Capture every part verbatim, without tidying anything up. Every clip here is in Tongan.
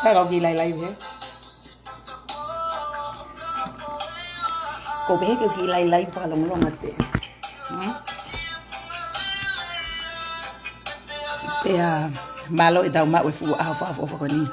Sai, kau kiʻi live, live, hē? Kou pehē ke u kiʻi live, live fakalongolongo atu. Hmm? Pea mālō ʻetau maʻu e fuʻu ʻaho fakaʻofoʻofa ko eni.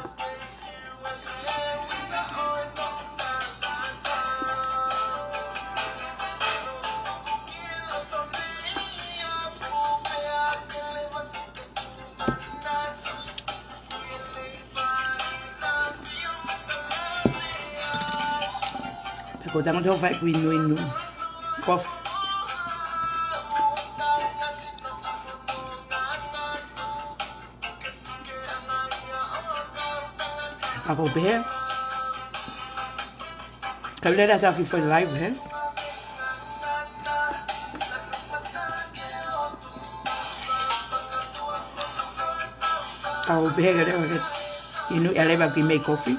Pea kou tango te u fai ʻeku inuinu. Kofi. Pea kou pehē, kau lele atu au ki he foʻi live, hē? Kau pehē ke lele ke inu ia leva ki he meʻi kofi.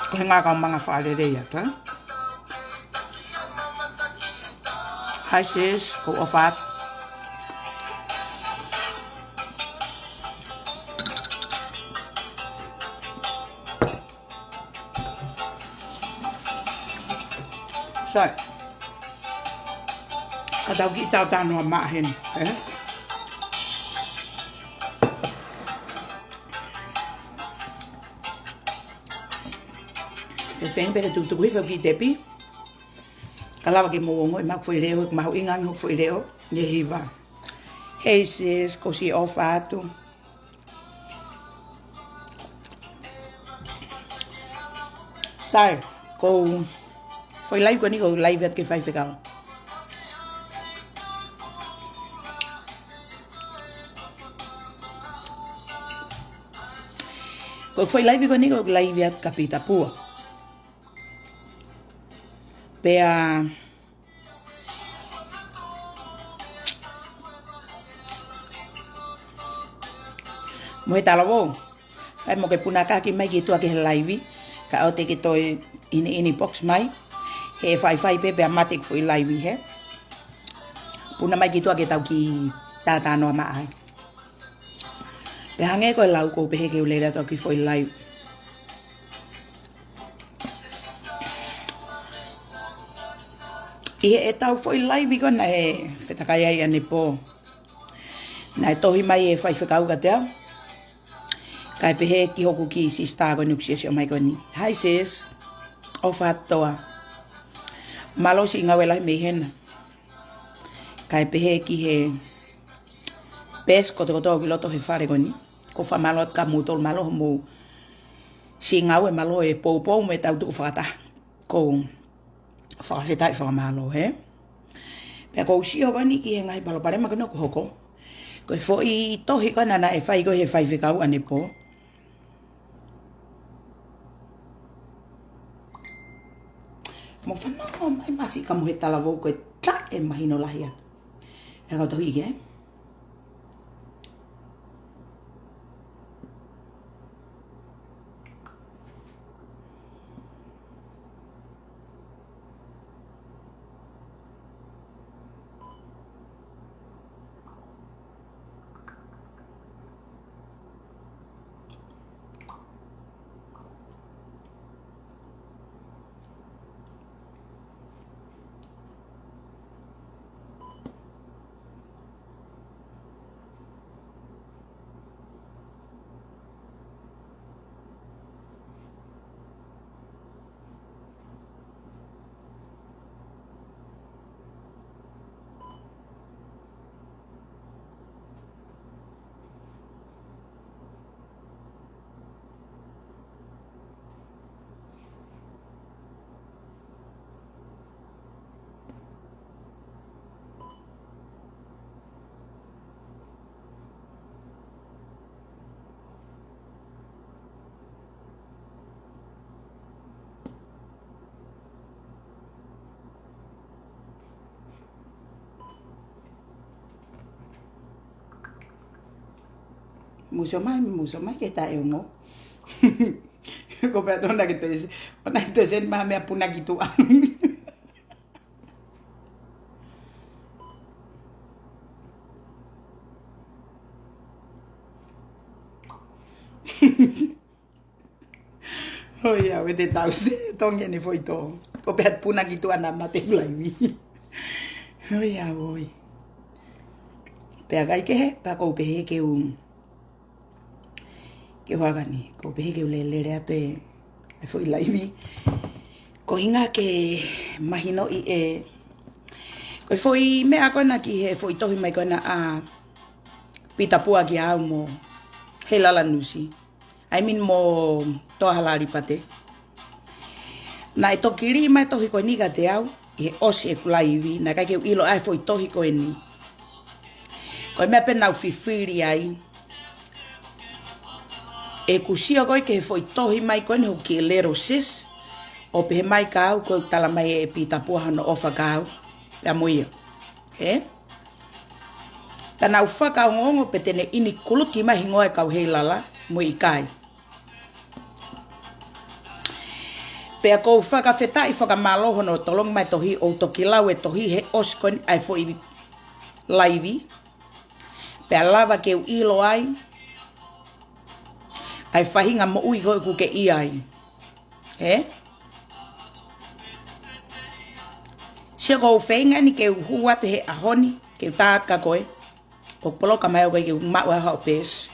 Ko e ngaahi kau manga fakalelei atu, ē? Hi sis, kou ʻofa atu. Sai. Ka tau kiʻi talanoa maʻa heni, ē? Te u feinga pē ke tukutuku hifo ki he tepi. Ka lava ke mou ongoʻi maʻu e foʻi leʻo, mahuʻinga ange hoku foʻi leʻo ʻi he hiva. Hi sis, kou siʻi ʻofa atu. Sai, kou foʻi live ko eni kou live atu ki he faifekau. Ko e foʻi live ko eni kou live atu kia Pita Pua. Pea mo e talavou, fai mo ke puna kaki mai ki tuʻa ki he live, kae ʻoua te ke toe ʻi he inbox mai, he faifai pē pea mate ʻeku foʻi live, hē? Puna mai ki tuʻa ke tau kiʻi talanoa maʻa ai. Pea hangē ko e lau kou pehē ke u lele atu au ki he foʻi live. ʻI heʻetau foʻi live ko ē naʻe fetakai ai ʻanepō, naʻe tohi mai e faifekau kiate au, kae pehē ki hoku kiʻi sister ko eni ʻoku siʻosiʻo mai ko eni. Hi sis, ʻofa atu Toa. Mālō siʻi ngāue lahi mei hena. Kae pehē ki he peesi kotoa ʻoku ʻi loto he fale ko eni. Kou fakamālō atu kia moutolu, mālō hoʻomou siʻi ngāue, mālō e poupou mo e tau tuʻu fakataha. Kou fakafetaʻi fakamālō, hē? Pea kou sio ko eni ki he ngaahi palopalema ko ena ʻoku hoko. Ko e foʻi tohi ko ena naʻe fai ko ē he faifekau ʻanepō. Mou fanongo mai masi ka mo e talavou ko e taʻemahino lahi atu. ʻE kau tohi ʻi ke. Mou sio mai, mou sio mai ke taʻeongo. Ko pea tona ke toe, ona ke toe send mai ha meʻa puna ki tuʻa. ʻOi au, ʻe te tau se tongi ʻene foʻi tō. Ko pehē puna ki tuʻa naʻa mate laivi. ʻOi au, ʻoi. Pea ʻikai ke he, pea ʻoku ou pehē ke u, ke u haka ni, ʻoku ou pehē ke u lelele atu e, e foʻi laivi. Ko e ʻuhinga ke mahinoʻi e, ko e foʻi meʻa ko ena ki he foʻi tohi mai ko ena ʻa Pita Pua kia au mo Heilala Nusi. I mean mo Toa Halalipate. Naʻe toki lī mai e tohi ko eni kiate au, ʻi he ʻosi ʻeku laivi, naʻe ʻikai ke u ʻilo ʻa e foʻi tohi ko eni. Ko e meʻa pē naʻa ku fifili ai. ʻEku sio ko ē ki he foʻi tohi mai ko eni hoku kiʻi little sis, ʻo pehē mai kia au ʻoku tala mai ʻe Pita Pua hono ʻofa kia au, pea mo ia. He? Ka naʻa ku fakaongoongo pe te ne ʻinikuluti mai e hingoa ʻo e kau Heilala, mo ʻikai. Pea ʻoku ou fakafetaʻi fakamālō hono tolongi mai e tohi, ʻo u toki lau e tohi he ʻosi ko eni ʻa e foʻi laivi. Pea lava ke u ʻilo ai ʻa e faʻahinga moʻui ko ē ʻoku ke ʻi ai. He? Sio, ʻoku ou feinga eni ke u hū atu he ʻaho ni, ke u tā atu kia koe. ʻOku poloka mai au ke u maʻu ʻa hoʻo peesi.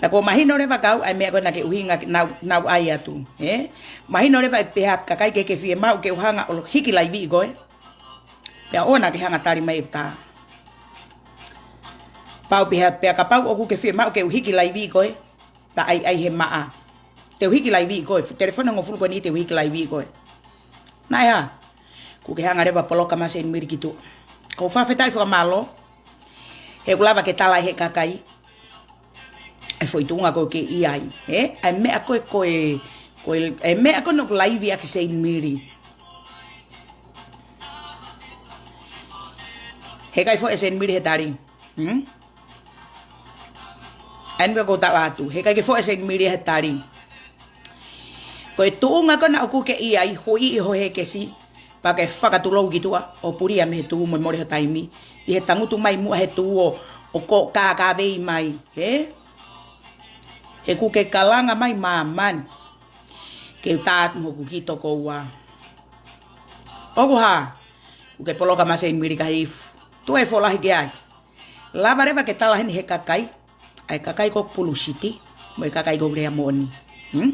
Pea ʻoku mahino leva kia au ʻa e meʻa ko ena ke ʻuhinga ke nau, nau ʻai atu. He? Mahino leva e pehē atu kia koe ke ke fiemaʻu ke u hanga ʻo hiki laiviʻi koe. Pea ʻoua naʻa ke hanga tali mai e tā. Pau pehē atu pea kapau ʻoku ke fiemaʻu ke u hiki laiviʻi koe, ta ʻai ʻai he maʻa. Te u hiki laiviʻi koe, fu telefoni hongofulu ko eni te u hiki laiviʻi koe. Naʻe hā? ʻOku ke hanga leva poloka mai Seinimili ki tuʻa. ʻOku ou fakafetaʻi fakamālō. He ʻoku lava ke tala ʻe he kakai ʻa e foʻi tuʻunga ʻoku ke ʻi ai. He? ʻA e meʻa ko ē, ko e, ko e, ʻa e meʻa ko ē naʻa ku laivi ʻaki Seinimili. He ʻikai foʻi ʻe Seinimili he tali. Hmm? ʻA eni pē ʻoku ou tala atu. He ʻikai ke foʻi ʻe Seinimili he tali. Ko e tuʻunga ko ena ʻoku ke ʻi ai, huʻi ʻi ho hekesi, pea ke fakatulou ki tuʻa, ʻo pulia mei he tuʻu mo e mole ho taimi. ʻI he tangutu mai muʻa he tuʻu ʻo, ʻo ko kākāvei mai. He? He ʻoku ke kalanga mai māmani. Ke u tā atu mo hoku kiʻi tokoua. ʻOku hā? ʻOku ke poloka mai Seinimili Kahifu. Tuʻu e folahi ke ai. Lava leva ke tala heni he kakai. ʻA e kakai ʻoku pulusiti. Mo e kakai ʻoku lea moʻoni. Hmm?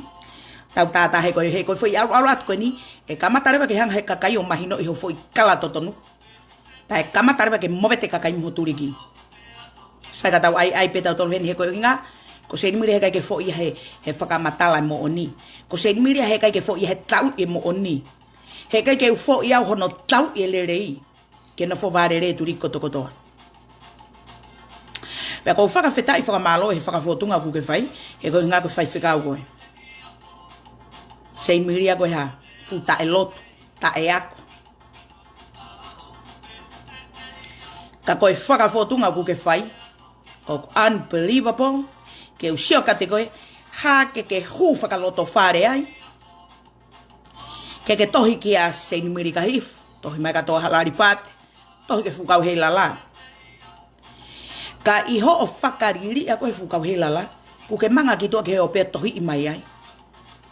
Tau tātā he ko e, he ko e foʻi ʻalu, ʻalu atu ko eni. ʻE kamata leva ke hanga he kakai ʻo mahinoʻi ho foʻi kala totonu. Pea ʻe kamata leva ke movete e kakai mei ho tuliki. Sai ka tau ʻai, ʻai pē tautolu heni he ko e ʻuhinga, ko Seinimili he ʻikai ke foʻi ia he, he fakamatala moʻoni. Ko Seinimili he ʻikai ke foʻi ia he tauʻi e moʻoni. He ʻikai ke u foʻi au hono tauʻi e lelei. Ke nofo vālelei e tuliki kotokotoa. Pea ʻoku ou fakafetaʻi fakamālō he fakafōtunga ʻoku ke fai, he ko e ʻuhinga ko e faifekau koe. Seinimili ʻa koe hā, fuʻu taʻelotu, taʻeako. Ka ko e fakafōtunga ʻoku ke fai, ʻoku unbelievable, ke u sio kiate koe, hā ke ke hū fakalotofale ai. Ke ke tohi kia Seinimili Kahifu, tohi mai kia Toa Halalipate, tohi kia Fuʻu Kau Heilala. Ka ʻi hoʻo fakaliliʻa ko ē Fuʻu Kau Heilala, ʻoku ke manga ki tuʻa ki he ʻope ʻo tohiʻi mai ai.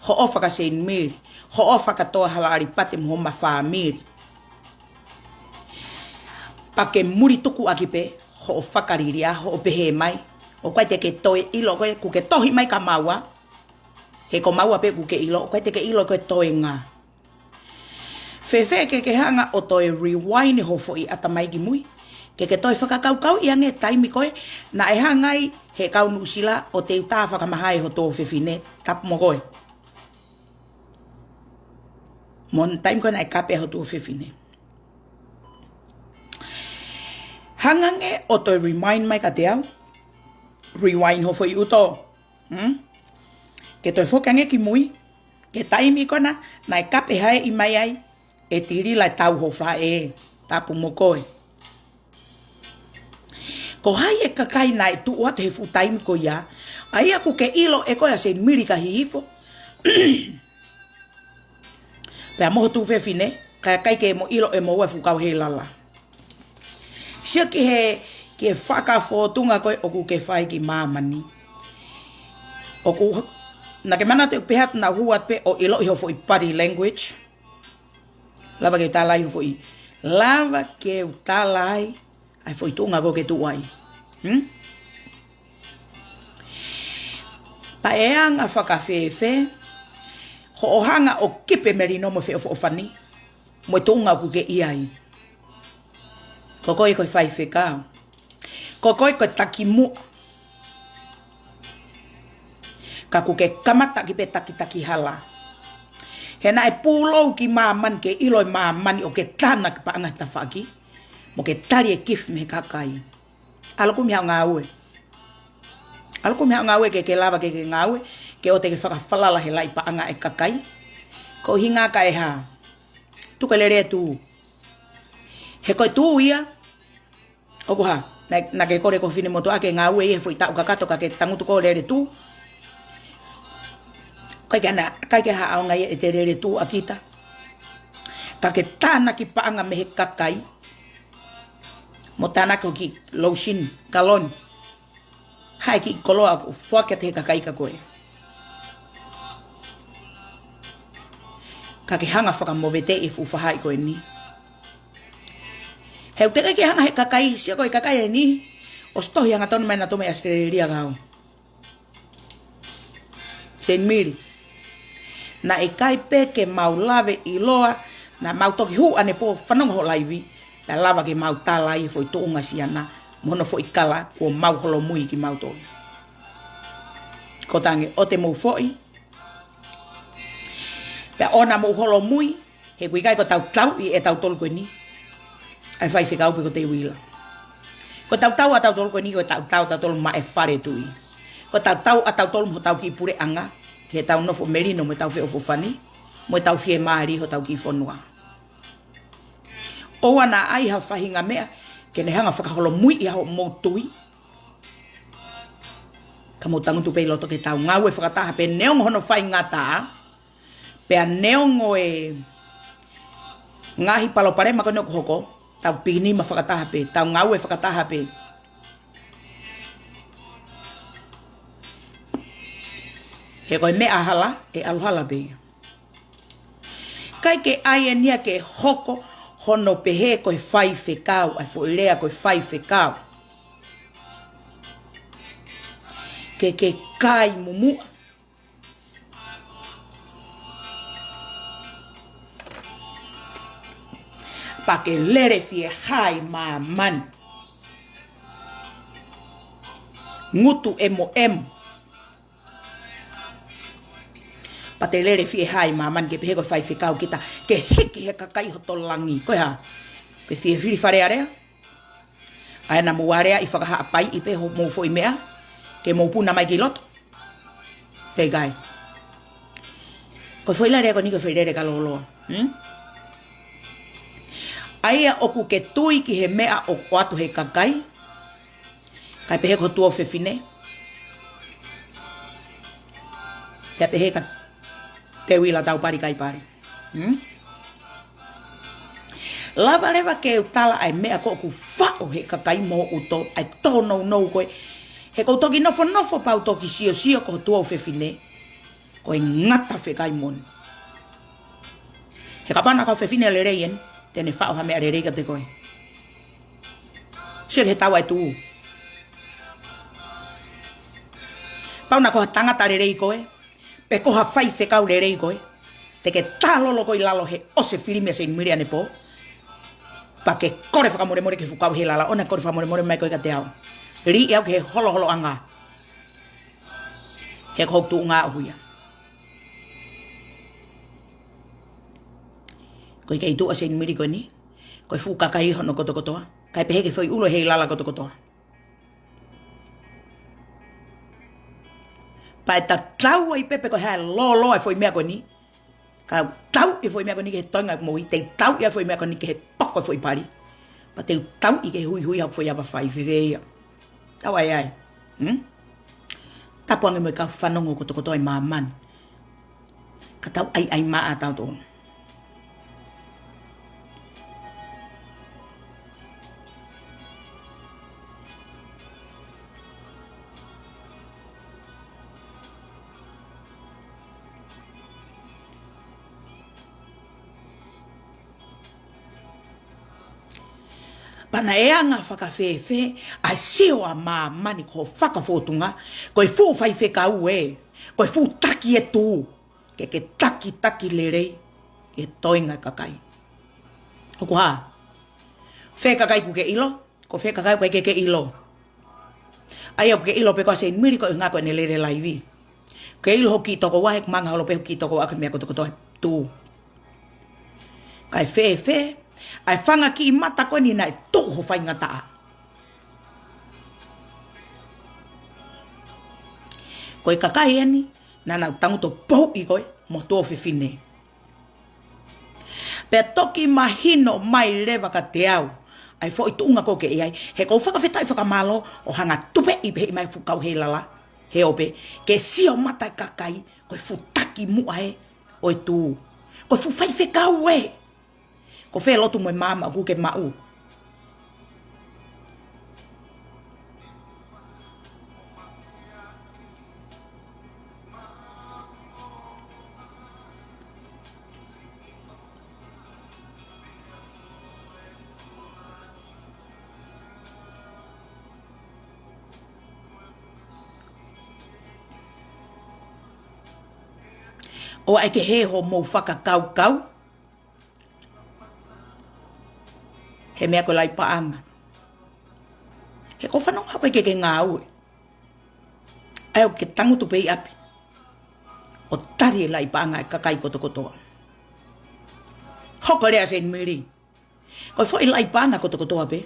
Hoʻo ʻofa kia Seinimili, hoʻo ʻofa kia Toa Halalipate mo homa fāmili. Pea ke muli tuku ʻaki pē, hoʻo fakaliliʻa, hoʻo pehē mai. ʻOku ʻikai te ke toe ʻilo koe, ʻoku ke tohi mai kia maua. He ko maua pē ʻoku ke ʻilo, ʻoku ʻikai te ke ʻilo ko e toenga. Fēfē ke ke hanga ʻo toe rewind ho foʻi ʻatamai ki mui. Ke ke toe fakakaukauʻi ange taimi ko ē, naʻe hanga ai he kau Nuʻusila ʻo teu tā fakamaha ʻe ho tuofefine, tapu mo koe. Mo e taimi ko ē naʻe kape ho tuofefine. Hanga ange ʻo toe remind mai kiate au, rewind ho foʻi ʻuto. Hmm? Ke toe foki ange ki mui, ki he taimi ko ena, naʻe kape haeʻi mai ai, ʻe Tilila ʻe Tauhofaʻe, tapu mo koe. Ko hai e kakai naʻe tuʻu atu he fuʻu taimi ko ia, ʻa ia ʻoku ke ʻilo ʻe koe ʻa Seinimili Kahihifo. Pea mo ho tuofefine, ka ʻikai ke mo ʻilo ʻe moua Fuʻu Kau Heilala. Sio ki he, ki he fakafōtunga ko ē ʻoku ke fai ki māmani. ʻOku, naʻa ke manatu ʻeku pehē atu naʻa ku hū atu pē ʻo ʻiloʻi hoʻo foʻi body language. Lava ke u tala ai hoʻo foʻi, lava ke u tala ai ʻa e foʻi tuʻunga ko ē ʻoku ke tuʻu ai. Hmm? Pea ʻe anga fakafēfē hoʻo hanga ʻo kipe melino mo feʻofoʻofani mo e tuʻunga ʻoku ke ʻi ai? Ko koe ko e faifekau. Ko koe ko e takimuʻa. Ka ʻoku ke kamata ʻaki pē takitaki hala. He naʻe pūlou ki māmani ke ʻilo ʻe māmani ʻoku ke tānaki paʻanga he tafaʻaki mo ke tali e gift mei he kakai. ʻAlu ʻo kumi haʻo ngāue. ʻAlu ʻo kumi haʻo ngāue ke ke lava ke ke ngāue, ke ʻoua te ke fakafalala he laʻi paʻanga ʻa e kakai. Ko e ʻuhinga ka e hā? Tuku e lele ʻo tuʻu. He ko e tuʻu ia, ʻoku hā, naʻa, naʻa ke kole ki ho finemotuʻa ke ngāue ʻi he foʻi taʻu kakato ka ke tangutu koe ʻo lele ʻo tuʻu. ʻIkai ke ʻi ai hana, ʻikai ke ʻi ai ha ʻaonga ia ʻete lele ʻo tuʻu ʻa kita. Ka ke tānaki paʻanga mei he kakai. Mo tānaki hoʻo kiʻi lotion, cologne. Haʻu e kiʻi koloa ʻoku foaki atu ʻe he kakai kia koe. Ka ke hanga ʻo fakamoveteʻi e fuʻu faʻahi ko eni. He ʻoku teʻeki ke hanga ʻe he kakai, sio ko e kakai ʻe niʻihi, ʻosi tohi hangatonu mai naʻa nau tō mai ʻAositelēlia kau. Saint Mary. Naʻe ʻikai pē ke mau lava ʻo ʻiloa, naʻa mau toki hū ʻanepō ʻo fanongo hoʻo laivi, pea lava ke mau tala ai e foʻi tuʻunga siana, mo hono foʻi kala, kuo mau holomui kimautolu. Ko e tangi ʻo te mou foʻi, pea ʻoua naʻa mou holomui, he ʻoku ʻikai ko ʻetau tauʻi ʻe tautolu ko eni ʻa e faifekau pe ko Teuila. Ko e tautau ʻa tautolu ko eni, ko e tautau ʻa tautolu maʻa e fale tuʻi. Ko e tautau ʻa tautolu mo hotau kiʻi puleʻanga, ke tau nofo melino mo tau feʻofoʻofani, mo tau fiemālie hotau kiʻi fonua. ʻOua naʻa ʻai ha faʻahinga meʻa ke ne hanga ʻo fakaholomuiʻi ʻa hoʻomou tui. Ka mou tangutu pē ʻi loto ke tau ngāue fakataha pē neongo hono faingataʻa, pea neongo e ngaahi palopalema ko eni ʻoku hoko, tau pikinima fakataha pē, tau ngāue fakataha pē. He ko e meʻa hala, ʻe ʻalu hala pē ia. ʻIkai ke ʻai eni ia ke hoko hono pehē ko e faifekau, ʻa e foʻi lea ko e faifekau. Ke ke kai mumuʻa. Pea ke lele fie hā ʻi māmani. Ngutu ʻemoʻemo. Pea te lele fie hā ʻi māmani ke pehē ko e faifekau kita, ke hiki he kakai hoto langi. Ko e hā? Ke fie fili Fale Alea? ʻA ia naʻa mou aleaʻi fakahaʻapaiʻi pē hoʻomou foʻi meʻa, ke mou puna mai ki loto. Pea ʻikai. Ko e foʻi lele ko eni ko e foʻi lele ka lōloa. Hmm? ʻA ia ʻoku ke tui ki he meʻa ʻoku ʻoatu ʻe he kakai, kae pehē ko ho tuofefine. Pea pehē kia Teuila Taupali Kaipale. Hmm? Lava leva ke u tala ʻa e meʻa ko ē ʻoku faʻo ʻe he kakai mo ʻoku tō, ʻa e tōnounou ko ē. He ʻoku ou toki nofonofo pea u toki siosio ko ho tuofefine, ko e ngata fekai moni. He kapau naʻa ko ha fefine lelei eni, te ne faʻo ha meʻa lelei kiate koe. Sio ki he tau ʻa e tuʻu. Kapau naʻa ko ha tangata lelei koe, pe ko ha faifekau lelei koe, te ke tālolo koe ʻi lalo he ʻosi e filimi ʻa Saint Mary ʻanepō. Pea ke kole fakamolemole ki he fuʻu kau ʻi he lala, ʻoua naʻa kole fakamolemole mai koe kiate au. Liʻi au ki he holoholoʻanga. He ko hoku tuʻunga ʻoʻoku ia. Ko e kei tuʻu ʻa Saint Mary ko eni, ko e fuʻu kakai hono kotokotoa. Kae pehē ki he foʻi ʻulu ʻi he lala kotokotoa. Pea ʻe tatau ai pē pe ko e hā e lōloa e foʻi meʻa ko eni. Ka u tauʻi e foʻi meʻa ko eni ki he toenga ʻeku moʻui, te u tauʻi ʻa e foʻi meʻa ko eni ki he poko e foʻi pali. Pea te u tauʻi ki he huihui ʻa hoku foʻi ava fai, fēfē ia? Tau ʻai ai. Hmm? Tapu ange mo e kau fanongo kotokotoa ʻi māmani. Ka tau ʻaiʻai maʻa tautolu. Pea naʻe anga fakafēfē ʻa e sio ʻa māmani ko ho fakafōtunga, ko e fuʻu faifekau ē, ko e fuʻu taki e tuʻu, ke ke takitaki lelei ki he toenga e kakai. ʻOku hā? Fē kakai ʻoku ke ʻilo? Ko fē kakai ʻoku ʻikai ke ke ʻilo? ʻA ia ʻoku ke ʻilo pē koā Seinimili, ko e ʻuhinga ko ʻene lele laivi. Ke ʻilo hoʻo kiʻi tokoua, he ʻoku manga holo pē hoʻo kiʻi tokoua ki he meʻa kotokotoa ʻe tuʻu. Kae fēfē ʻa e fanga kiʻi mata ko eni naʻe tuʻu ho faingataʻa? Ko e kakai eni naʻa nau tangutu ʻo pouʻi koe mo ho tuofefine. Pea toki mahino mai leva kiate au ʻa e foʻi tuʻunga ʻoku ke ʻi ai. He ʻoku ou fakafetaʻi fakamālō hoʻo hanga ʻo tupeʻi pē mai e fuʻu kau Heilala, he ʻoku pehē ke sio mata e kakai, ko e fuʻu taki muʻa ē ʻo e tuʻu. Ko e fuʻu faifekau ē. Ko fē lotu mo e maama ʻoku ke maʻu? ʻOua ʻe kehe hoʻomou fakakaukau he meʻa ko e laʻi paʻanga. He ʻoku ou fanongo au ʻoku ʻikai ke ke ngāue. ʻA ia ʻoku ke tangutu pē ʻi ʻapi ʻo tali e laʻi paʻanga e kakai kotokotoa. Hoko e lea Seinimili. Ko e foʻi laʻi paʻanga kotokotoa pē,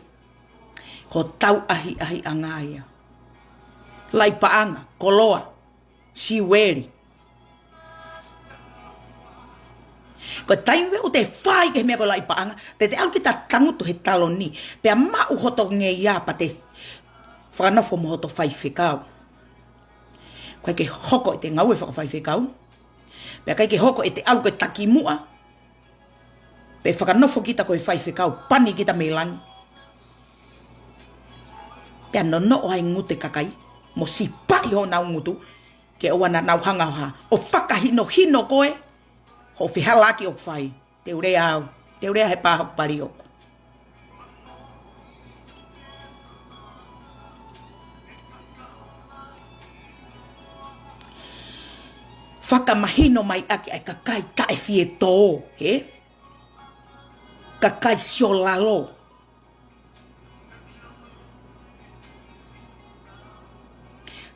ko e tau ʻahiʻahiʻanga ia. Laʻi paʻanga, koloa, siueli. Ko e taimi pē ʻoku te fai ki he meʻa ko e laʻi paʻanga, te te ʻalu kita ʻo tangutu he taloni, pea maʻu hoto ngeia pea te fakanofo mo hoto faifekau. ʻOku ʻikai ke hoko ʻete ngāue fakafaifekau, pea ʻikai ke hoko ʻete ʻalu ko e taki muʻa, pea fakanofo kita ko e faifekau, pani kita mei langi. Pea nonoʻo ai ngutu e kakai, mo sipaʻi honau ngutu, ke ʻoua naʻa nau hanga ʻo hā, ʻo fakahinohino koe hoʻo fehālaaki ʻoku fai. Te u lea au, te u lea he pā hoku pali ʻoku. Fakamahino mai ʻaki ʻa e kakai taʻefietō, he? Kakai siolalo.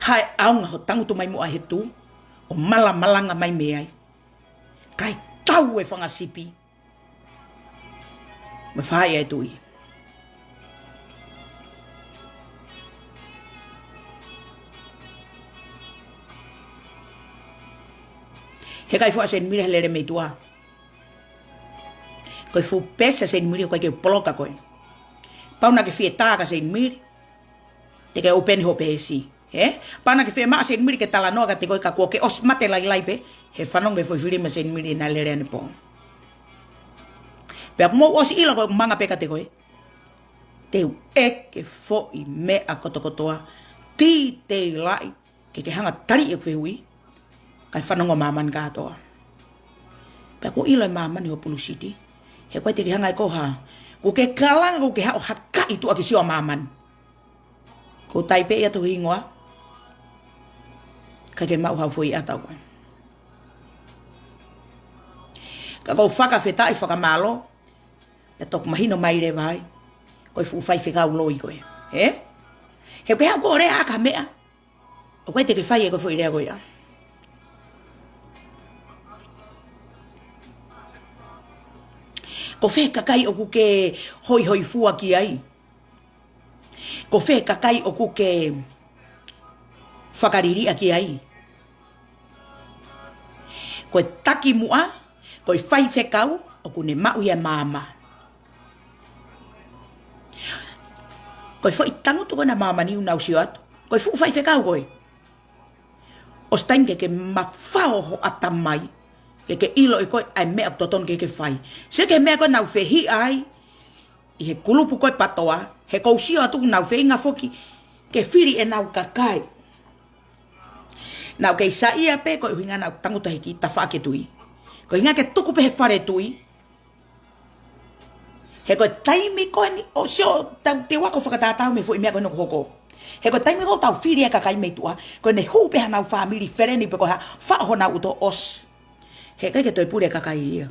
Hā e ʻaonga hoʻo tangutu mai muʻa he tuʻu, ʻo malamalanga mai mei ai, kae tau e fanga sipi mo e faʻahi ʻa e tuʻi. He ʻikai fuʻu ʻa Seinimili he lele mei tuʻa. Ko e fuʻu peesi ʻa Seinimili ʻoku ʻikai ke u poloka koe. Pau naʻa ke fie tā kia Seinimili, te ke ʻoupeni hoʻo peesi. He? Pau naʻa ke fiemaʻu ʻa Seinimili ke talanoa kiate koe ka kuo ke ʻosi mate lailai pē he fanongo ki he foʻi fili ʻa Seinimili naʻe lele anepō. Pea ʻoku mou ʻosi ʻilo ko e manga pē kiate koe. Te u ʻeke foʻi meʻa kotokotoa, titeilaʻi, ke ke hanga ʻo tali ʻeku fehuʻi, kae fanongo māmani kātoa. Pea ʻoku ʻilo ʻe māmani hoʻo pulūsiti, he ʻoku ʻikai te ke hanga ʻe koe ʻo hā, ʻoku ke kalanga ʻoku ke haʻu ʻo hakaʻi tuʻa ke sio ʻa māmani. ʻOku ou taipeʻi atu ho hingoa, kae ʻikai ke maʻu haʻo foʻi ʻata ʻoku ʻai. Ka ʻoku ou fakafetaʻi fakamālō, pea toki mahino mai leva ai, ko e fuʻu faifekau loi koe. He? He ʻoku ke haʻu ʻo lea ʻaki ha meʻa, ʻoku ʻikai te ke fai ʻe koe e foʻi lea ko ia. Ko fē kakai ʻoku ke hoihoifua ki ai? Ko fē kakai ʻoku ke fakaliliʻa ki ai? Ko e taki muʻa, ko e faifekau, ʻoku ne maʻu ia ʻe maama. Ko e foʻi tangutu ko ena ʻa māmani ʻoku nau sio atu, ko e fuʻu faifekau koe. ʻOsi taimi ke ke mafao ho ʻatamai, ke ke ʻilo ʻe koe ʻa e meʻa ʻoku totonu ke ke fai. Sio ki he meʻa ko ē ʻoku nau fehiʻa ai ʻi he kulupu ko ē PATOA, he ʻoku ou sio atu ʻoku nau feinga foki ke fili ʻenau kakai. Nau kei saiʻia pē ko e ʻuhinga naʻa nau tangutu he kiʻi tafaʻaki tuʻi. Ko e ʻuhinga ke tuku pē he fale tuʻi, He ko e taimi ko eni ʻoku sio, tau, te u ako fakatātā mei he foʻi meʻa ko eni ʻoku hoko. He ko e taimi ko ē ʻoku tau fili ai e kakai mei tuʻa, ko ʻene hū pē hanau fāmili, feleni pe ko e hā, faʻo honau ʻuto, ʻosi. He ʻikai ke toe pule e kakai ia.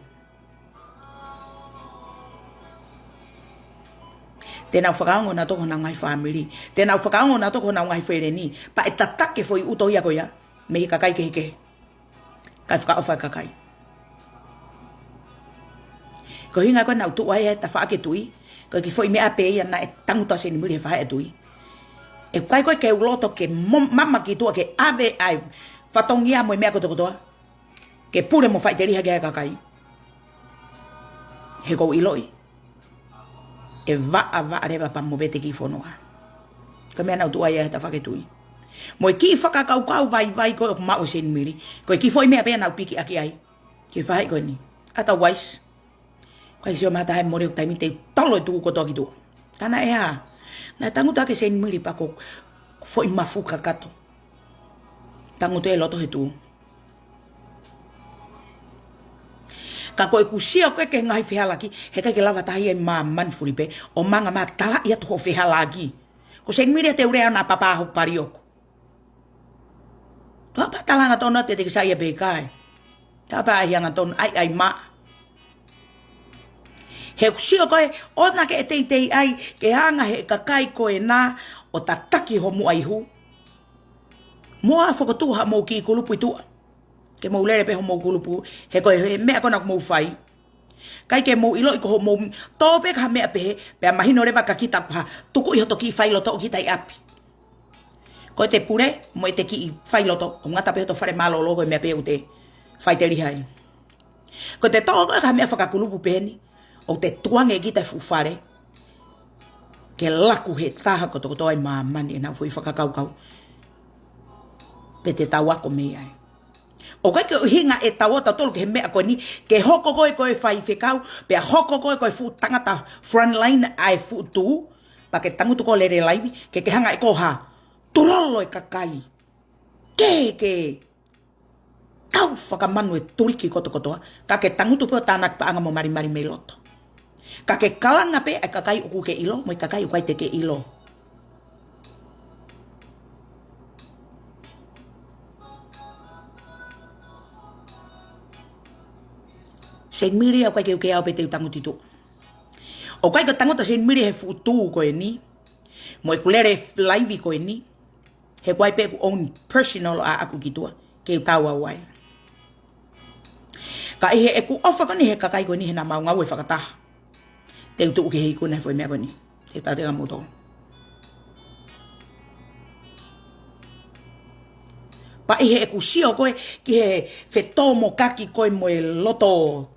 Te nau fakaongo nautolu ki honau ngaahi fāmili. Te nau fakaongo nautolu ki honau ngaahi feleni. Pea ʻe tataki e foʻi ʻuto ia ko ia mei he kakai kehekehe. Kae fakaʻofa e kakai. Ko e ʻuhinga ko ē naʻa ku tuʻu ai he tafaʻaki e tui, ko e kiʻi foʻi meʻa pē ia naʻe tangutu ai Seinimili he faʻahi e tui. ʻOku ʻikai ko ē ke u loto ke mo-, mama ki tuʻa ke ʻave ʻa e fatongia mo e meʻa kotokotoa ke pule mo faʻiteliha ki ai e kakai. He ʻoku ou ʻiloʻi ʻe vaʻavaʻa leva pea mo vete e kiʻi fonua. Ko e meʻa naʻa ku tuʻu ai he tafaʻaki e tui. Mo e kiʻi fakakaukau vaivai ko ē ʻoku maʻu ʻe Seinimili, ko e kiʻi foʻi meʻa pē ia naʻa ku piki ʻaki ai ki he faʻahi ko eni. Otherwise, ʻikai sio mata hai mole ʻoku taimi te u tolo e tuʻu kotoa ki tuʻa. Ka naʻe hā? Naʻe tangutu hake Seinimili pea ko e foʻi mafu kakato. Tangutu e loto he tuʻu. Ka ko ʻeku sio ko ē ki he ngaahi fehālaaki, he ʻikai ke lava taha ia ʻi māmani fulipē, ʻo manga mai talaʻi atu hoʻo fehālaaki. Ko Seinimili ia te u lea naʻa papa hoku pali ʻoku. Papa tala hangatonu atu te ke saiʻia pe ʻikai. Tapa ai hangatonu ai ai ma. He ʻoku sio ko ē, ʻoua naʻa ke teitei ai ke hanga he kakai ko ena ʻo tataki hoʻo muʻa ihu. Mou fokotuʻu haʻamou kiʻi kulupu ʻi tuʻa. Ke mou lele pē hoʻomou kulupu, he ko e meʻa ko ena ʻoku mou fai. ʻIkai ke mou ʻiloʻi ko hoʻomou tō pē ki ha meʻa pehē, pea mahino leva kia kita ko ha tukuʻi hoto kiʻi failoto ʻo kita ʻi ʻapi. Ko ʻete pule mo ʻete kiʻi failoto, ʻoku ngata pē hoto fale mālōlō ko e meʻa pē ʻoku te faʻiteliha ai. Ko ʻete toʻo ko ē ha meʻa fakakulupu pehē ni, ʻoku te tukuange kita e fuʻu fale ke laku he taha kotokotoa ʻi māmani ʻenau foʻi fakakaukau. Pea te tau ako mei ai. ʻOku ʻikai ke ʻuhinga ʻetau ō tautolu ki he meʻa ko eni, ke hoko koe ko e faifekau, pea hoko koe ko e fuʻu tangata frontline ʻa e fuʻu tuʻu, pea ke tangutu koe ʻo lele laivi, ke ke hanga ʻe koe ʻo tulolo e kakai. Ke, ke kau fakamanu e tuliki kotokotoa, ka ke tangutu pē ʻo tānaki paʻanga mo malimali mei loto. Ka ke kalanga pē ʻa e kakai ʻoku ke ʻilo, mo e kakai ʻoku ʻikai te ke ʻilo. Seinimili ʻoku ʻikai ke u kei ʻalu pē te u tangutu ʻi tuʻa. ʻOku ʻikai ke tangutu Seinimili he fuʻu tuʻu ko eni. Mo ʻeku lele laivi ko eni. He ʻoku ʻi ai pē ʻeku own personal ʻaʻaku ki tuʻa, ke u tau au ai. Ka ʻi heʻeku ʻofa ko eni he kakai ko eni he naʻa mau ngāue fakataha. Te u tuʻu ki he ikuna he foʻi meʻa ko eni. Te u tau te ka moto. Pea ʻi heʻeku sio ko ē ki he fetōmokaki ko ē mo e loto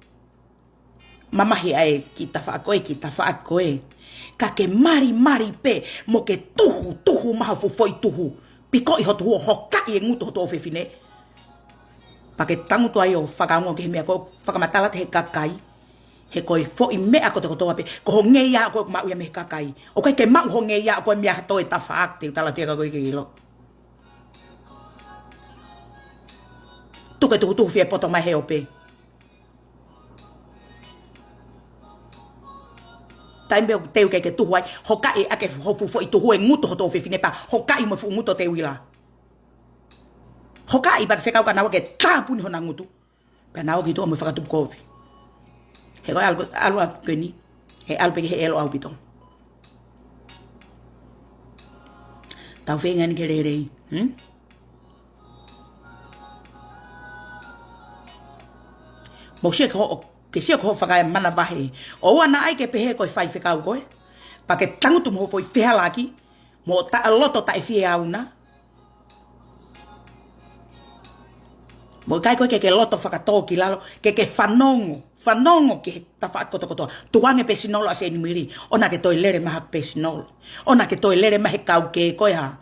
mamahi ʻa e kiʻi tafaʻaki ko ē, kiʻi tafaʻaki ko ē. Ka ke malimali pē, mo ke tuhu, tuhu mai hoʻo foʻi tuhu. Pikoʻi hoʻo tuhu ʻo hokaʻi e ngutu hoto ʻofefine. Pea ke tangutu ai ʻo fakaongo ki he meʻa ko ē ʻoku fakamatala atu he kakai. He ko e foʻi meʻa kotokotoa pē, ko hoʻo ngeia ko ē ʻoku maʻu ia mei he kakai. ʻOku ʻikai ke maʻu hoʻo ngeia ko ē mei ha toe tafaʻaki, te u tala atu ia kia koe ke ʻilo. Tuku e tuhutuhu fie poto mai he ope. Taimi pē ʻoku teu ke ke tuhu ai, hokaʻi ʻaki hoʻo fuʻu foʻi tuhu e ngutu hoto ʻofefine pea hokaʻi mo e fuʻu ngutu ʻo te uila. Hokaʻi pea ke fekau kia naua ke tāpuni hona ngutu. Pea nau ō ki tuʻa mo e fakatupu kovi. He ko e ʻalu, ʻalu ʻaupito ko eni. He ʻalu pē ki he ʻelo ʻaupito. Tau feinga eni ke lelei. Hmm? Mou sio ki hoʻo, ke sio ki hoʻo fakamanavahē. ʻOua naʻa ʻai ke pehē ko e faifekau koe. Pea ke tangutu mo hoʻo foʻi fehālaaki. Mo e taʻe loto taʻefieauna. Mo e ʻikai ko ē ke ke loto fakatō ki lalo, ke ke fanongo, fanongo ki he tafaʻaki kotokotoa. Tukuange personal ʻa Seinimili, ʻoua naʻa ke toe lele mai haʻaku personal. ʻOua naʻa ke toe lele mai he kau kē ko e hā.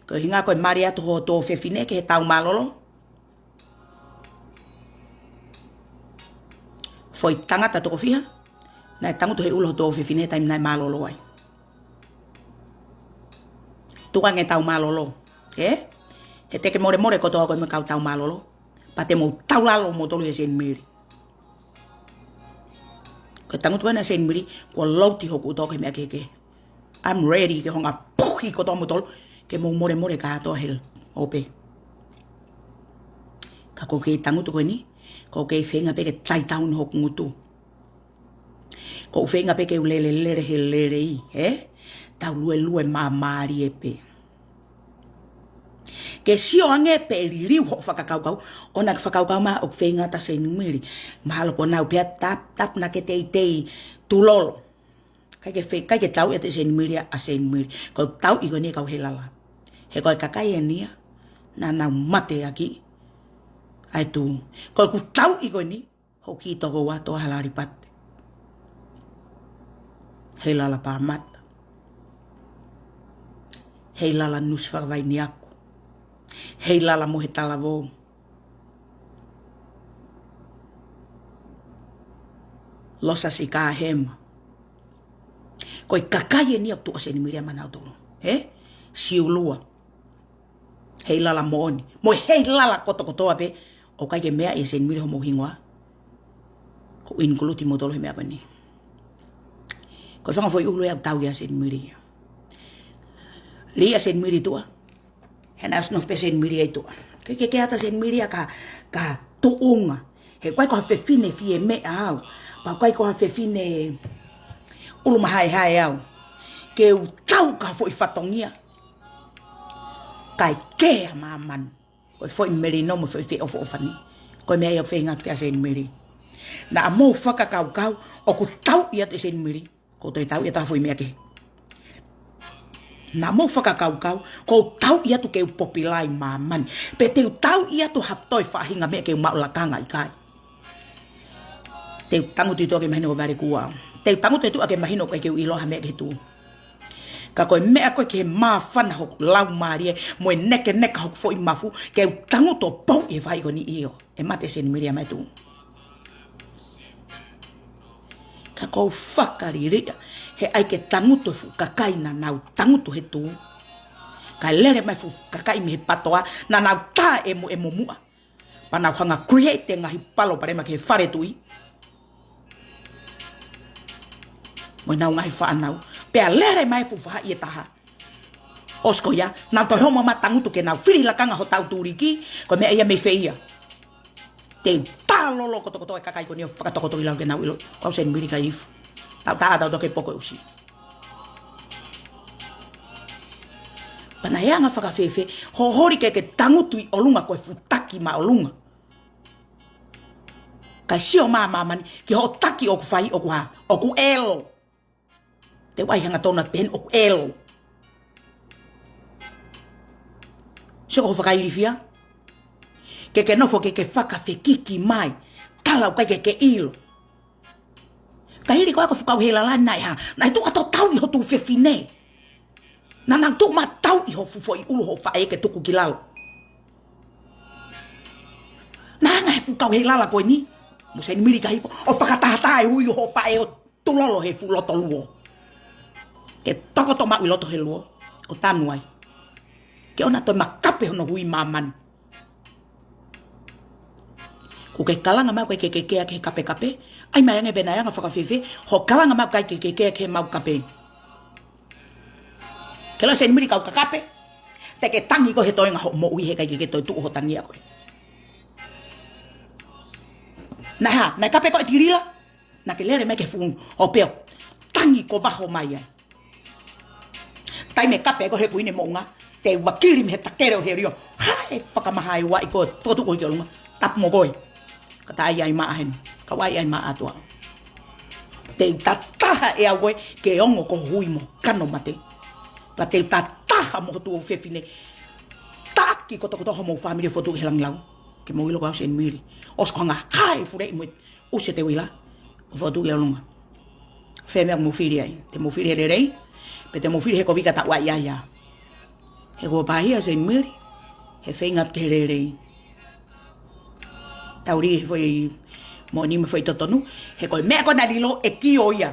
Ko e ʻuhinga ko e mali atu hoʻo tuofefine ki he tau mālōlō. Foʻi tangata toko fiha, naʻe tangutu he ʻulu hoʻo tuofefine taimi naʻe mālōlō ai. Tukuange tau mālōlō. Ē? He te ke molemole kotoa koe mo e kau tau mālōlō. Pea te mou tau lalo moutolu ʻia Seinimili. Ko ʻE tangutu ena Senimili, kuo louti hoku ʻuto ki he meʻa kehekehe. I'm ready ke hounga puhi kotoa moutolu, ke mou molemole kātoa hel ope. Ka ʻoku ou kei tangutu ko eni, ʻoku ou kei feinga pē ke taitaun hoku ngutu. ʻOku ou feinga pē ke u lele lele he lelei, ē? Tau luelue māmālie pē. Ke sio ange pē liliu hoʻo fakakaukau, ʻoua naʻa ke fakakaukau mai ʻoku feinga ʻa Senimili. Mahalo ko ʻenau pea tap, tap naʻa ke teitei tulolo. ʻIkai ke fe-, ʻikai ke tauʻi ʻe Senimili ʻa Senimili. Ko e tauʻi ko eni ʻe kau Heilala. He ko e kakai eni ia naʻa nau mateaki ʻa e tuʻu. Ko ʻeku tauʻi ko eni, hoʻo kiʻi tokoua Toa Halalipate. Heilala Pāmata. Heilala Nusi Fakavainiaku. Heilala Mohe Talavou. Losa Sikahema. Ko e kakai eni ia ʻoku tuʻu ʻa Senimili ia maʻanautolu. Ē? Siulua. Heilala moʻoni. Mo e Heilala kotokotoa pē, ʻoku ʻikai ke meaʻi ʻe Senimili homou hingoa. ʻOku include moutolu he meʻa ko eni. Ko e fanga foʻi ʻulu ia ʻoku tauʻi ʻa Senimili ia. Lī ʻa Senimili tuʻa. He naʻe ʻosi nofo pē Senimili ia ʻi tuʻa. Ke, ke, ke ʻata Senimili ia ka, ka tuʻunga. He ʻoku ʻikai ko ha fefine fie meʻa au. Pea ʻoku ʻikai ko ha fefine ʻulu mahaehae au. Ke u tau ka foʻi fatongia. Kae kē ʻa māmani. Ko e foʻi melino mo e foʻi feʻofoʻofani. Ko e meʻa ia ʻoku feinga atu ki ai ʻa Senimili. Naʻa mou fakakaukau ʻoku tauʻi atu ʻe Senimili. ʻOku ou toe tauʻi atu ha foʻi meʻa kehe. Naʻa mou fakakaukau ʻoku ou tauʻi atu ke u popilai māmani. Pe te u tauʻi atu ha toe faʻahinga meʻa ke u maʻu lakanga, ʻikai. Te u tangutu ʻi tuʻa ke mahino ko e vale kuo au. Te u tangutu ʻi tuʻa ke mahino ko e ke u ʻilo ha meʻa ke tu. Ka ko e meʻa ko ē ke māfana hoku laumālie, mo e nekeneka hoku foʻi mafu, ke u tangutu ʻo pouʻi e fai ko eni ʻio. ʻE mate Senimili ia mai tu. Ka ʻoku ou fakaliliʻa, he ʻai ke tangutu e fuʻu kakai naʻa nau tangutu he tu. Kae lele mai fuʻu kakai mei he patoa, naʻa nau tā ʻe mo, ʻe mo muʻa. Pea nau hanga create e ngaahi palopalema ki he fale tuʻi. Mo ʻenau ngaahi fānau. Pea lele mai fuʻu faʻahi ʻe taha. ʻOsi ko ia, nau toe homo mai tangutu ke nau fili lakanga hotau tuliki, ko e meʻa ia mei fē ia. Te u talolo kotokotoa e kakai ko eni ʻo fakatokoto ʻi lalo ke nau ʻilo, ʻoku ʻikai Senimili ka ifu. Tau tā, tau toke poko e ʻusi. Pea naʻe anga fakafēfē, hoʻo holi ke ke tangutu ʻi ʻolunga ko e fuʻu taki māʻolunga. Kae sio mai ʻa māmani, ki hoʻo taki ʻoku fai ʻoku hā, ʻoku ʻelo. Te u ʻai hangatonu atu pehē ni ʻoku ʻelo. Sio ko hoʻo fakailifia. Ke ke nofo ke ke fakafekiki mai. Tala ʻoku ʻikai ke ke ʻilo. Ka hili ko ē ko e fuʻu kau Heilala naʻe hā. Naʻe tuʻu ʻo tauʻi ho tuʻu fefine. Naʻa nau tuʻu mai tauʻi ho fuʻu foʻi ʻulu hoʻo faʻē ke tuku ki lalo. Naʻa nau he fuʻu kau Heilala ko eni. Mo Senimili ka hifo. ʻO fakatahataha e hui hoʻo faʻē ʻo tulolo he fuʻu loto luo. Ke tokoto maʻu ʻi loto he luo. ʻO tanu ai. Ke ʻoua toe makape hono hui māmani. Kuo ke kalanga mai ʻoku ʻikai ke ke kea ki he kapekape. ʻAi mai ange pe naʻe anga fakafēfē. Hoʻo kalanga mai ʻoku ʻikai ke ke kea ki he mau kape. Ke lau Senimili kau kakape. Te ke tangi koe he toenga hoʻo moʻui he ʻikai ke ke toe tuʻu ho tangi ʻa koe. Naʻe hā, naʻe kape koe Tilila. Naʻa ke lele mai ki he fuʻu ʻope ʻo tangi ko vaho mai ai. Taimi ʻe kape ai koe he kuini moʻunga, te u vakili mei he takele ʻo Helio. Hae fakamaha e uaʻi ko e fokotuʻu koe ki ʻolunga. Tapu mo koe. Ka ta ʻai ʻai maʻa heni. Ka u ʻai ʻai maʻa atu au. Te u tataha ʻe au koe ke ongo ko ho hui mo kano mate. Pea te u tataha mo ho tuʻu fefine. Taki kotokotoa homou fāmili ʻo fokotuʻu ki he langilau. Ke mou ʻilo ko au Senimili. ʻOsi ko e hanga hae fuleʻi mo e ʻusi e teuila, ʻo fokotuʻu ki ʻolunga. Fē meʻa ʻoku mou fili ai, te mou fili he lelei, pe te mou fili he kovi ka ta u ʻai ʻai ia. He kuo pāhia Senimili, he feinga atu ki he lelei. Tau lī he foʻi moʻoni mo e foʻi totonu, he ko e meʻa ko ē naʻa lilo ʻe kio ia.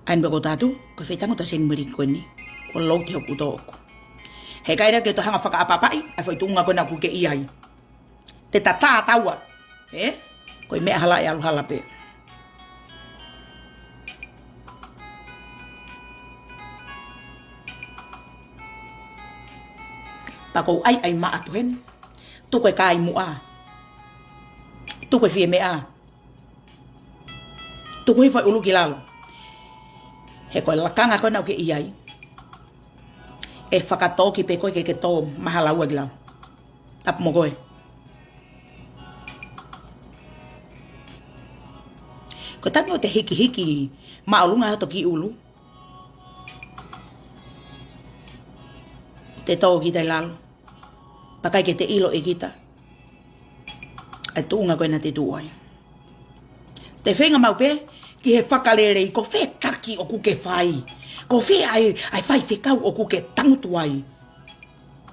ʻAi pē ko tatu, ko e feitangutu ʻa Senimili ko eni, kuo louti hoku ʻuto ʻoʻoku. He ʻikai leva ke toe hanga fakaʻapaʻapaʻi, ʻa e foʻi tuʻunga ko ena ʻoku ke ʻi ai. Te ta tātaua, ē? Ko e meʻa hala ʻe ʻalu hala pē. Pea kou ʻaiʻai maʻa atu heni. Tuku e kāimuʻa. Tuku e fiemeʻa. Tuku hifo e ʻulu ki lalo. He ko e lakanga ko ena ʻoku ke ʻi ai, ʻe fakatō ki pē koe ke ke tō mahalaua ki lalo. Tapu mo koe. Ko e taimi ʻoku te hikihiki māʻolunga hoto kiʻi ʻulu, te tō kita ʻi lalo. Pea ʻikai ke te ʻilo ʻe kita ʻa e tuʻunga ko ena te tuʻu ai. Te feinga maʻu pē ki he fakalelei, ko fē taki ʻoku ke fai? Ko fē ʻa e, ʻa e faifekau ʻoku ke tangutu ai?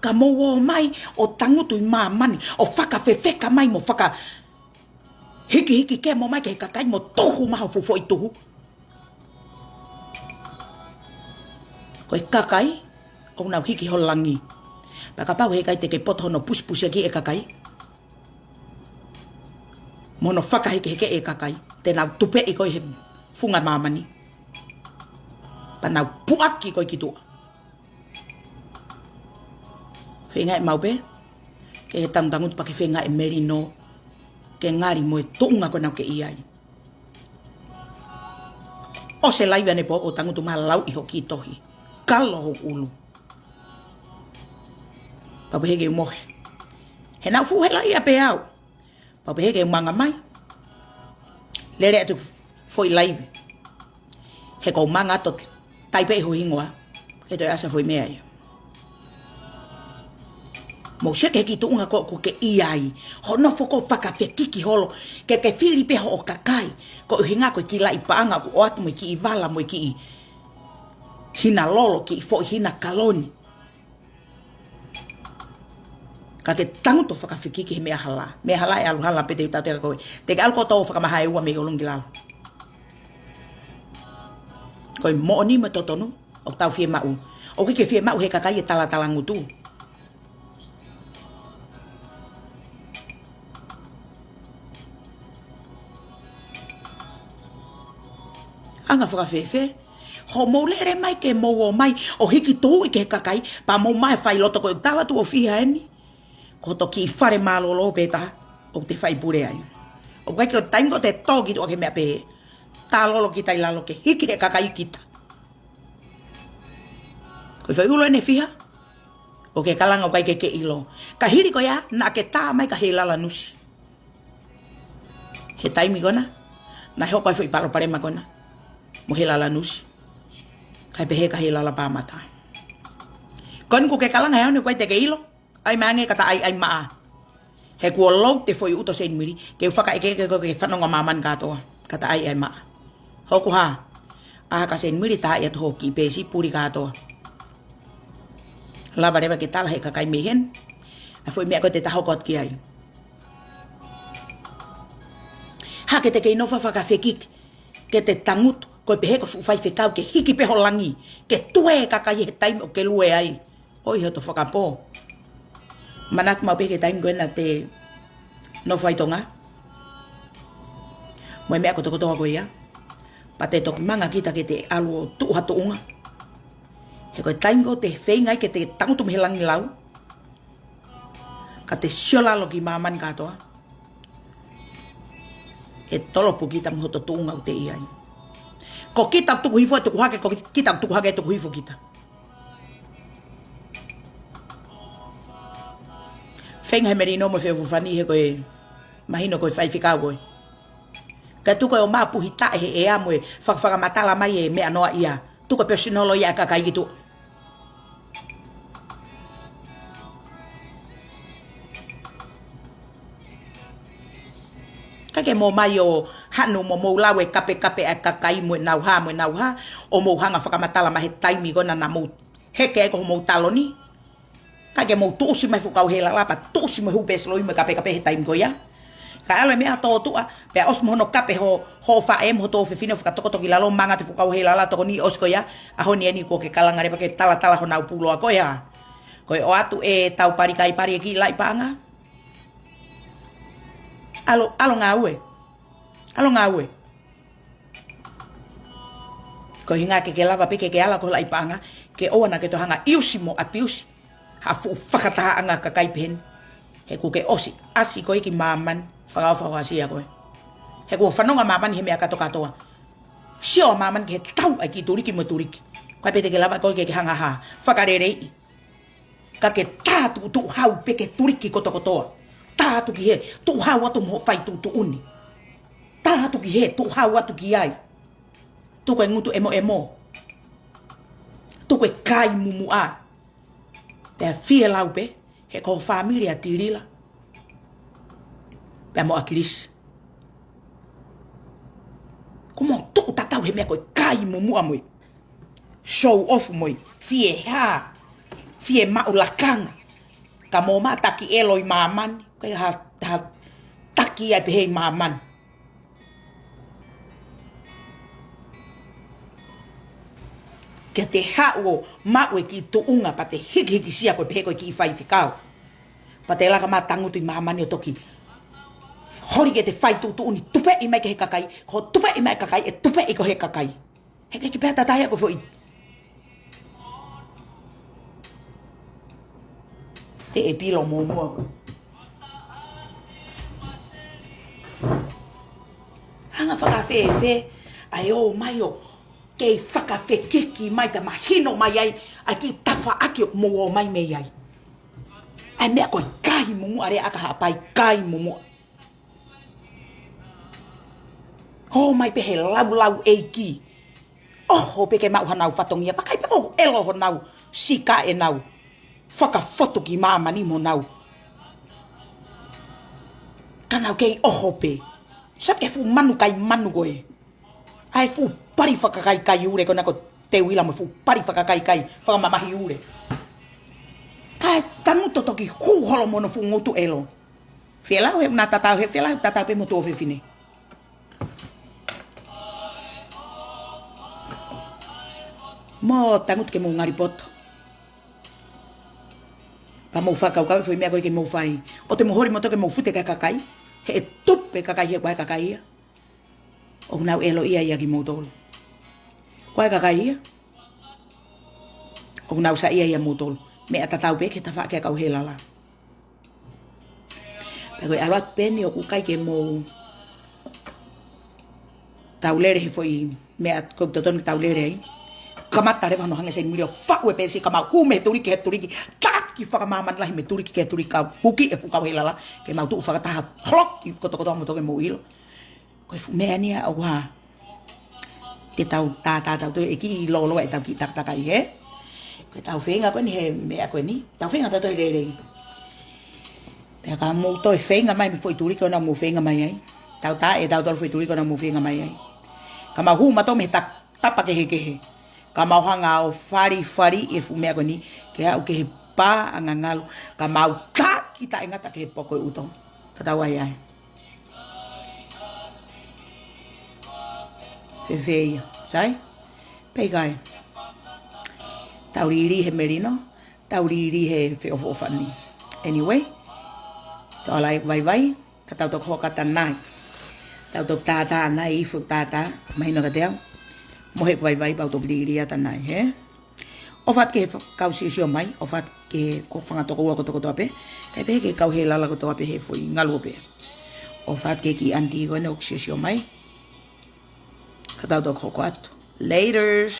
Ka mou ō mai ʻo tangutu ʻi māmani, ʻo fakafefeka mai mo fakahikihiki kemo mai ki he kakai mo tuhu mai ho fuʻu foʻi tuhu. Ko e kakai ʻoku nau hiki ho langi. Pea kapau heʻikai te ke poto hono pusipusiʻaki e kakai mo hono fakahekeheke e kakai, te nau tupeʻi koe he funga māmani. Pea nau puʻaki koe ki tuʻa. Feingaʻi maʻu pē ke ke tangutangutu pea ke feingaʻi melino, ke ngali mo e tuʻunga ko ena ʻoku ke ʻi ai. ʻOsi e laivi ʻanepō ʻo tangutu mai ʻo lau ʻi ho kiʻi tohi. Kalo ho ʻulu. Pea pehē ke mohe. He naʻa ku fuʻu helaʻia pē au. Pea pehē ke manga mai. Lele atu foʻi laivi. He kou manga atu ʻo taipe ʻi ho hingoa. Ke toe ʻasi ha foʻi meʻa ia. Mou sio ki he kiʻi tuʻunga ko ē ʻoku ke ʻi ai. Hono foʻi fakafekiki holo. Ke ke fili pē hoʻo kakai. Ko e ʻuhinga ko e kiʻi laʻi paʻanga ʻoku ʻoatu mo e kiʻi vala mo e kiʻi hina lolo, kiʻi foʻi hina kaloni. Ka ke tangutu ʻo fakafekiki he meʻa hala. Meʻa hala ʻe ʻalu hala pē te u tala atu kia koe. Te ke ʻalu kotoa ʻo fakamahaeua mei ʻolunga ki lalo. Ko e moʻoni mo e totonu ʻoku tau fiemaʻu. ʻOku ʻikai ke fiemaʻu he kakai e talatala ngutu. Anga fakafēfē hoʻomou lele mai ke mou ō mai ʻo hiki tuhuʻi ki he kakai, pea mou ō mai fai loto ko e tala atu ʻo fiha eni. Ko hoto kiʻi fale mālōlō pē taha ʻoku te fai pule ai. ʻOku ʻikai ke ʻi ai ha taimi ʻoku te tō ki tuʻa ki he meʻa pehē. Talolo kita ʻi lalo ke hiki he kakai kita. Ko e foʻi ʻulu ʻeni ʻe fiha ʻoku ke kalanga ʻoku ʻikai ke ke ʻilo. Ka hili ko ia, naʻa ke tā mai kia Heilala Nusi. He taimi ko ena, naʻe hoko ai e foʻi palopalema ko ena mo Heilala Nusi. Kae pehē kia Heilala Pāmata. Ko eni ʻoku ke kalanga he ʻaho ni ʻoku ʻikai te ke ʻilo. ʻAi mai ange ka ta ʻaiʻai maʻa. He kuo load e foʻi ʻuto Seinimili, ke u fakaʻekeʻeke koe ke fanongo ʻa māmani kātoa. Ka ta ʻaiʻai maʻa. Hoku hā? ʻAha kia Seinimili, tā atu ho kiʻi peesi, puli kātoa. Lava leva ke tala he kakai mei heni ʻa e foʻi meʻa ko ē te ta hoko atu ki ai. Hā ke te kei nofo fakafekiki, ke te tangutu, ko e pehē ko e fuʻu faifekau ke hiki pē ho langi, ke tue e kakai he taimi ʻoku ke lue ai. ʻOi hoto fakapō. Manatu maʻu pē ki he taimi ko ena te nofo ai Tonga mo e meʻa kotokotoa ko ia. Pea te toki manga kita ke te ʻalu ʻo tuʻu ha tuʻunga. He ko e taimi ko ē ʻoku te feinga ai ke te tangutu mei he langi lau, ka te sio lalo ki māmani kātoa, ʻe tolopu kita mo hoto tuʻunga ʻoku te ʻi ai. Ko kita ʻoku tuku hifo ʻe tuku hake, ko kita ʻoku tuku hake ʻe tuku hifo kita. Feinga he melino mo e feʻofoʻofani he ko e mahino ko e faifekau koe. Ka tuku ʻo mapuhi taʻe he ʻea mo e fakafakamatala mai e meʻa noaʻia. Tuku e personal ia ʻa e kakai ki tuʻa. ʻIkai ke mou ō mai ʻo hanu mo mou lau e kapekape ʻa e kakai mo e nau hā, mo e nau hā, ʻo mou hanga fakamatala mai he taimi ko ena naʻa mou heke ai ko homou taloni. ʻIkai ke mou tuʻusi mai e fuʻu kau Heilala, pea tuʻusi mo e hū pesiloi mo e kapekape he taimi ko ia. Ka ʻalu e meʻa tōtuʻa, pea ʻosi mo hono kape ho, ho faʻē mo ho tuofefine ʻo fakatokoto ki lalo, manga atu e fuʻu kau Heilala tokoni, ʻosi ko ia, ʻaho ni eni kuo ke kalanga leva ke talatala honau puloa ko ia. Ko e ʻoatu ʻetau pali kai pali e kiʻi laʻi paʻanga. ʻAlu, ʻalu ngāue. ʻAlu ngāue. Ko e ʻuhinga ke ke lava pē ke ke ala ko e laʻi paʻanga, ke ʻoua naʻa ke toe hanga ʻiusi mo ʻapiusi Ha fuʻu fakatahaʻanga kakai pehē ni. He kuo ke ʻosi ʻasi koe ki māmani, fakaofo ʻo ʻasi ia koe. He kuo fanongo māmani he meʻa kātoa kātoa. Sio māmani ki he tau ʻa e kiʻi tuliki mo e tuliki. Ko e pē te ke lava koe ke ke hanga ha fakaleleiʻi. Ka ke tā atu tuʻu hau pē ke tuliki kotokotoa. Tā atu ki hē, tuʻu hau atu mo hoʻo fai tuʻutuʻuni. Tā atu ki hē, tuʻu hau atu ki ai. Tuku e ngutu ʻemoʻemo. Tuku e kai mumuʻa. Pea fielau pē, he ko ho fāmili ʻa Tilila. Pea mo ʻAkilisi. Ko mo tuʻu tatau he meʻa ko e kai mumuʻa mo e show off mo e fie hā, fie maʻu lakanga. Ka mo ma taki ʻelo ʻi māmani, ko e ha, ha taki ai pehē ʻi māmani. Ke te haʻu ʻo maʻu e kiʻi tuʻunga pea te hikihikisia koe pehē ko e kiʻi faifekau. Pea te laka ma tangutu ʻi māmani ʻo toki holi ke te fai tuʻutuʻuni tupeʻi mai ki he kakai, ko e tupeʻi mai kakai, ʻe tupeʻi koe he kakai. He ke ke pehē tatau ia ko e foʻi. Te e pilo mōmoa koe. Hanga fakafēfē, ʻa e ō mai ʻo kei fakafekiki mai pea mahino mai ai, ʻa e kiʻi tafaʻaki ʻoku mou ō mai mei ai. ʻA e meʻa ko e kai mumuʻa lea ʻa ka hapai kai mumuʻa. Ō mai pē he laulau ʻeiki. ʻOho pē ke maʻu hanau fatongia. Vakai pē ko ʻelo honau sika ʻenau fakafotu ki māmani mo nau. Ka nau kei ʻoho pē. Sa ke fuʻu manu kai manu koe. ʻA e fuʻu pali fakakaikai ule ko ena ko Teuila mo e fuʻu pali fakakaikai fakamamahi ule. Kae tangutu toki hū holo mo hono fuʻu ngutu ʻelo. Fielau he na tatau he fielau tatau pē mo tuofefine. Mo tangutu ke mou ngali poto. Pea mou fakakaukau e foʻi meʻa ko ē ke mou fai. ʻOua te mou holi mo toki mou fute ki he kakai. He ʻe tupu e kakai he ko e kakai ia. ʻOku nau ʻelo ia ia kimoutolu. Ko e kakai ia. ʻOku nau saiʻia ia moutolu. Meʻa tatau pē ke tafaʻaki ʻa e kau Helala. Pea ko e ʻalu atu pē eni ʻoku ʻikai ke mou tau lele he foʻi meʻa ko e totonu ke tau lele ai. Kamata leva hono hangē Seinimili ʻo faʻu e peesi ka mau hū mei he tuliki ki he tuliki. Taki fakamāmani lahi mei he tuliki ki he tuliki kau huki e fuʻu kau Helala. Ke mau tuʻu fakataha holoki kotokotoa mo toki mou ʻilo. Ko e fuʻu meʻa eni ʻa ʻoua. Te tau tātā tau toe ʻe kiʻi lōloa ʻetau kiʻi takatakai he. Ko ʻetau feinga ko eni he meʻa ko eni. Tau feinga tau toe lelei. Pea ka mou toe feinga mai mei he foʻi tuliki ko ena mou feinga mai ai. Tau tā ʻe tautolu foʻi tuliki ko ena mou feinga mai ai. Ka mau hū mautolu mei he ta-, tapa kehekehe. Ka mau hanga ʻo falifali e fuʻu meʻa ko eni. Ke aʻu ki he pā ʻa Ngangalu. Ka mau taki taʻengata ki he poko ʻi ʻuto. Ka tau ai ai. Fēfē ia, sai? Pea ʻikai. Tau lili he melino, tau lili he feʻofoʻofani. Anyway, tau ʻalu ʻo vaivai, ka tau toki hoko atu ʻanai. Tau toki tātā ʻanai, ʻi he fuʻu tātā, mahino kiate au. Mo e vaivai, pea u toki lili atu ʻanai, he? ʻOfa atu ki he fa-, kau siosio mai, ʻofa atu ki he ko fanga tokoua kotokotoa pē, kae pehē ki he kau Helala kotoa pē he foʻi ngaluope. ʻOfa atu ki he kiʻi ʻanitī ko ena ʻoku siosio mai. Ka tau toki hoko atu. Laters.